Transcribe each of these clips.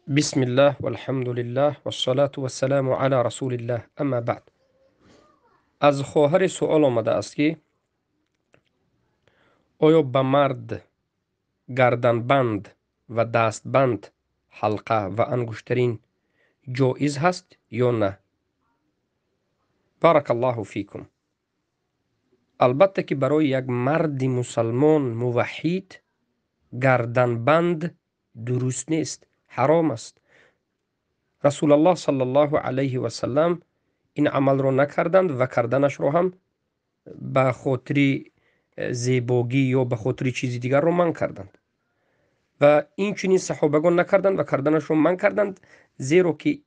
Бисмиллаҳ валҳамдулиллаҳ вассалату вассаламу ала расулиллаҳ, амма баъд. Аз хоҳаре суол омадааст, ки оё ба мард гарданбанд ва дастбанд, ҳалқа ва ангуштарин ҷоиз ҳаст ё на? Баракаллоҳу фикум. Албатта ки барои як марди мусалмон муваҳҳид гарданбанд дуруст нест, ҳаром аст. Расулаллоҳ саллаллоҳу алайҳи васаллам ин амалро накарданд ва карданашро ҳам ба хотири зебогӣ ё ба хотири чизи дигарро манъ карданд. Ва инчунин саҳобагон накарданд ва карданашро манъ карданд, зеро ки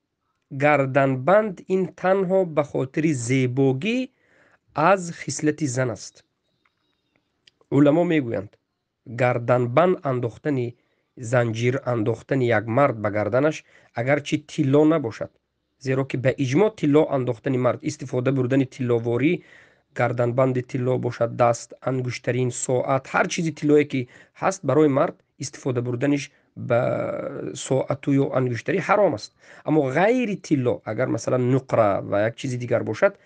гарданбанд ин танҳо ба хотири зебогӣ аз хислати зан аст. Уламо мегӯянд, гарданбанд андохтани, занҷир андохтани як мард ба гарданаш агарчи тилло набошад, зеро ки ба иҷмоъ тилло андохтани мард, истифода бурдани тилловорӣ, гарданбанди тилло бошад, даст, ангуштарин, соат, ҳар чизи тиллое ки ҳаст барои мард истифода бурданиш ба соату ё ангуштарӣ ҳаром аст. Аммо ғайри тилло, агар масалан нуқра ва як чизи дигар бошад,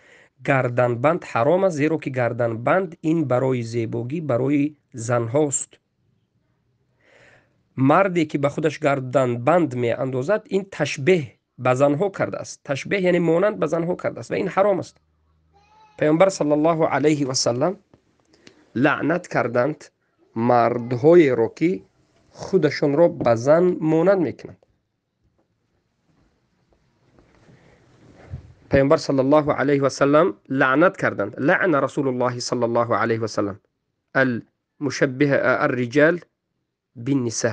гарданбанд ҳаром аст, зеро ки гарданбанд ин барои зебогӣ, барои занҳост. Марде ки ба худаш гарданбанд меандозад, ин ташбеҳ ба занҳо кардааст. Ташбеҳ яъне монанд ба занҳо кардааст ва ин ҳаром аст. Паёмбар саллаллоҳу алайҳи васаллам лаънат карданд мардҳоеро, ки худашонро ба зан монанд мекунанд. Паёмбар саллаллоҳу алайҳи васаллам лаънат карданд. Лаъна расулуллоҳи саллаллоҳу алайҳи васаллам алмушаббиҳ арриҷол бинниса,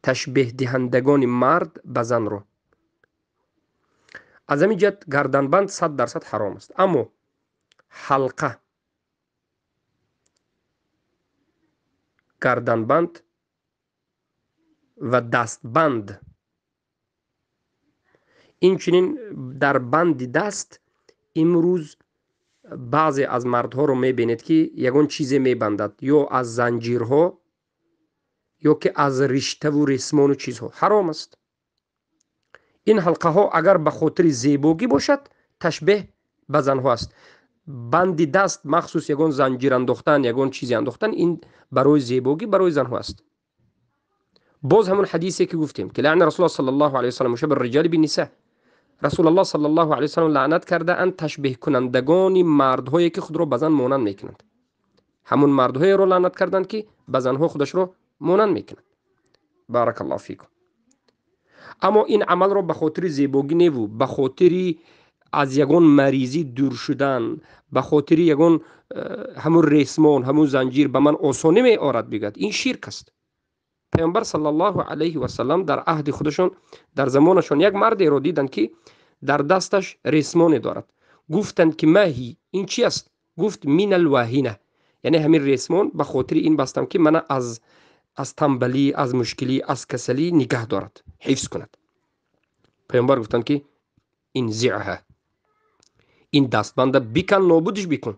ташбеҳдиҳандагони мард ба занро. Аз ҳамин ҷиҳат гарданбанд 100% ҳаром аст. Аммо ҳалқа, гарданбанд ва дастбанд, инчунин дар банди даст имрӯз баъзе аз мардҳоро мебинед, ки ягон чизе мебандад, ё аз занҷирҳо, ё ки аз риштаву ресмону чизҳо. Ҳаром аст. Ин ҳалқаҳо агар ба хотири зебогӣ бошад, ташбеҳ ба занҳо аст. Банди даст махсус ягон занҷир андохтан, ягон чизе андохтан, ин барои зебогӣ, барои занҳо аст. Боз ҳамон ҳадисе ки гуфтем, ки лаъна расулуллоҳ саллаллоҳу алайҳи васаллам мушаббиҳ риҷоли бинниса, расулуллоҳ саллаллоҳу алайҳи васаллам лаънат кардаанд ташбеҳкунандагони мардҳое ки худро ба зан монанд мекунанд. Ҳамон мардҳоеро лаънат карданд, ки ба занҳо худашро монанд мекунанд. Баракаллоҳу фикум. Аммо ин амалро ба хотири зебогӣ неву ба хотири аз ягон маризӣ дур шудан, ба хотири ягон ҳамун ресмон, ҳамун занҷир ба ман осонӣ меорад бигӯяд, ин ширк аст. Паёмбар саллаллоҳу алайҳи васаллам дар аҳди худашон, дар замонашон як мардеро диданд, ки дар дасташ ресмоне дорад. Гуфтанд, ки маҳи, ин чи аст? Гуфт, минал ваҳина, яъне ҳамин ресмон ба хотири ин бастам, ки мана аз тамбалӣ, аз мушкилӣ, аз касалӣ нигаҳ дорад, ҳифз кунад. Паёмбар гуфтанд, ки инзиъҳа, ин дастбанда бикан, нобудиш бикун.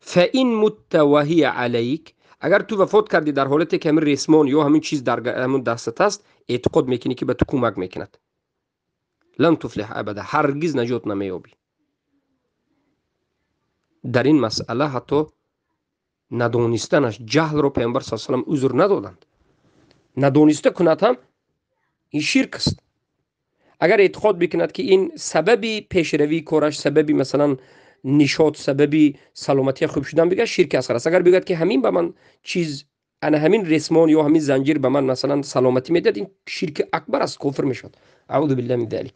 Фа ин мутта ва ҳия алайк, агар ту вафот кардӣ дар ҳолате ки ҳамин ресмон ё ҳамин чиз дар ҳамин дастат аст, эътиқод мекунӣ, ки ба ту кӯмак мекунад, лан туфлиҳ абада, ҳаргиз наҷот намеёбӣ. Дар ин масъала ҳатто надонистанаш, ҷаҳлро паёмбар саллаллоҳу алайҳи васаллам узр надоданд. Надониста кунад ҳам ин ширк аст. Агар эътиқод бикунад, ки ин сабаби пешравии кораш, сабаби масалан нишот, сабаби саломатия хуб шудан бигӯяд, ширки асғар аст. Агар бигӯяд, ки ҳамин ба ман чиз, ана ҳамин ресмон ё ҳамин занҷир ба ман масалан саломатӣ медиҳад, ин ширки акбар аст, кофир мешавад. Аъузу биллаҳи мин залик.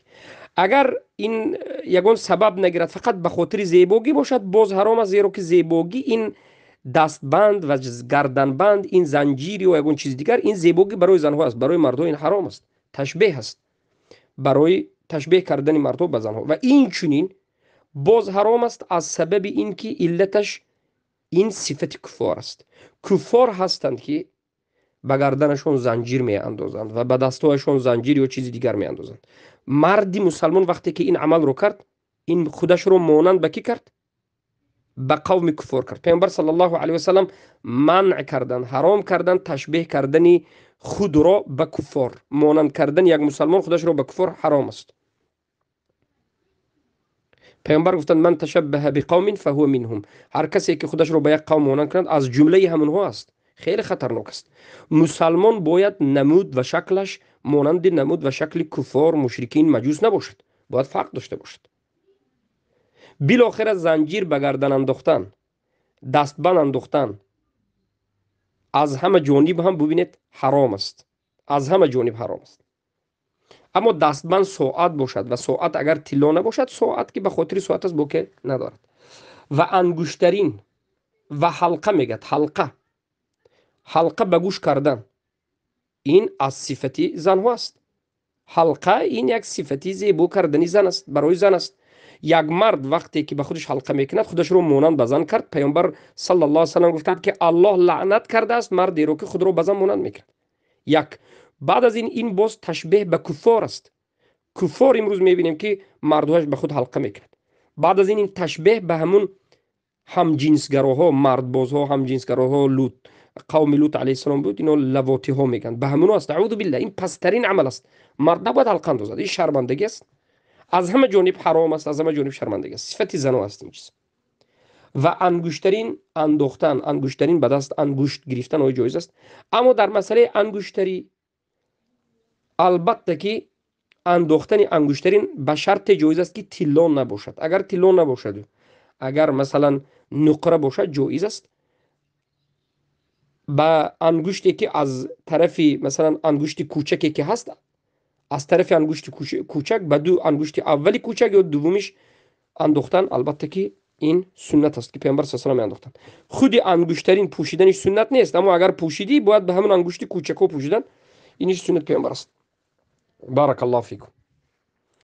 Агар ин ягон сабаб нагирад, фақат ба хотири зебогӣ бошад, боз ҳаром аст, зеро ки зебогӣ ин дастбанд ва гарданбанд, ин занҷир ё ягон чизи дигар, ин зебогӣ барои занҳо аст, барои мардҳо ин ҳаром аст, ташбеҳ аст, барои ташбеҳ кардани мардҳо ба занҳо. Ва инчунин боз ҳаром аст аз сабаби ин ки иллаташ ин сифати куффор аст. Куффор ҳастанд, ки ба гарданашон занҷир меандозанд ва ба дастҳояшон занҷир ё чизи дигар меандозанд. Марди мусалмон вақте ки ин амалро кард, ин худашро монанд ба кӣ кард? Ба қавми куффор кард. Паёмбар саллаллоҳу алайҳи васаллам манъ карданд, ҳаром карданд ташбеҳ кардани худро ба куффор монанд кардан, як мусалмон худашро ба куффор ҳаром аст. Паёмбар гуфтанд: ман ташаббаҳа биқавмин фаҳува минҳум. Ҳар касе ки худашро ба як қавм монанд кунад, аз ҷумлаи ҳамонҳо аст. Хеле хатарнок аст. Мусалмон бояд намуд ва шаклаш монанди намуд ва шакли куффор, мушрикин, маҷус набошад, бояд фарқ дошта бошад. Билохира занҷир ба гардан андохтан, дастбанд андохтан аз ҳама ҷониб ҳам бубинед ҳаром аст, аз ҳама ҷониб ҳаром аст. Аммо дастбанд соат бошад ва соат агар тилло набошад, соат ки ба хотири соат аст, боке надорад. Ва ангуштарин ва ҳалқа мегӯяд, ҳалқа, ҳалқа ба гӯш кардан ин аз сифати занҳо аст. Ҳалқа ин як сифати зебо кардани зан аст, барои зан аст. Як мард вақте ки ба худаш ҳалқа мекунад, худашро монанд ба зан кард. Паёмбар саллаллоҳу алайҳи васаллам гуфтанд ки Аллоҳ лаънат кардааст мардеро ки худро ба зан монанд мекунад. Як баъд аз ин боз ташбеҳ ба куффор аст. Куффор имрӯз мебинем ки мардҳояш ба худ ҳалқа мекунад. Баъд аз ин ташбеҳ ба ҳамун ҳамҷинсгароҳо, мардбозҳо, ҳамҷинсгароҳо, Лут, қавми Лут алайҳиссалом буд, ино лавотиҳо мегӯянд, ба ҳамуно аст. Аъузу биллаҳ, ин пасттарин амал аст. Мард набояд ҳалқа андозад, ин шармандагӣ аст, аз ҳама ҷониб ҳаром аст, аз ҳама ҷониб шармандагӣ аст, сифати зано аст ин чиз. Ва ангуштарин андохтан, ангуштарин ба даст ангушт гирифтан оё ҷоиз аст? Аммо дар масъалаи ангуштарӣ албатта ки андохтани ангуштарин ба шарте ҷоиз аст ки тилло набошад. Агар тилло набошад, агар масалан нуқра бошад, ҷоиз аст. Ба ангуште ки аз тарафи масалан ангушти кӯчаке ки ҳаст, аз тарафи ангушти кӯчак ба ду ангушти аввали кӯчак ё дуввумиш андохтан, албатта ки ин суннат аст ки паёмбар саллаллоҳу алайҳи васаллам меандохтанд. Худи ангуштарин пӯшиданиш суннат нест, аммо агар пӯшидӣ, бояд ба ҳамон ангушти кӯчакҳо пӯшидан, иниш суннат паёмбар аст. Баракаллоҳу фикум.